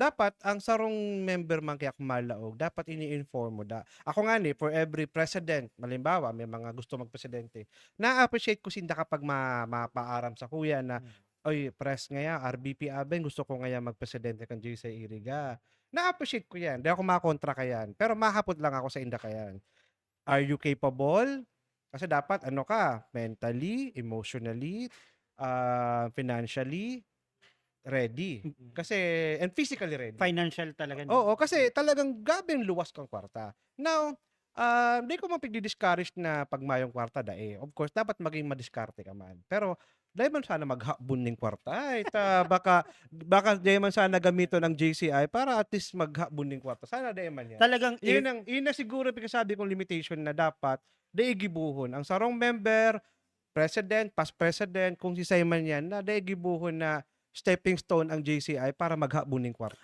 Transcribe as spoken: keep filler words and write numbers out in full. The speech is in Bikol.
dapat ang sarong member man kaya kung malaog, dapat ini-inform mo da. Ako nga ni, for every president, halimbawa, may mga gusto magpresidente, na-appreciate ko sinda kapag ma-, mapaaram sa kuya na, Mm. "Oy, pres ngaya, R B P Aben, gusto ko ngaya magpresidente kan J C I Iriga." Na-appreciate ko yan. Di ako makontra ka yan. Pero mahapot lang ako sa inda ka yan. Are you capable? Kasi dapat, ano ka, mentally, emotionally, ah, financially, ready. Mm. Kasi, and physically ready. Financial talaga, no? Oo, kasi talagang grabe ang luwas kang kwarta. Now, ah, di ko man pigdi-discourage na pag mayong kwarta, dai. Of course, dapat maging madiskarte ka man. Pero, dai man sana maghabon ning kwarta. Ay, ta, baka, baka dai man sana gamiton ang J C I para at least maghabon ning kwarta. Sana dai man yan. Talagang Yun if- ang, yun na siguro pinasabi kong limitation na dapat dai gibohon. Ang sarong member, president, past president, kung si Simon yan, na dai gibohon na stepping stone ang J C I para maghabon ning kwarta.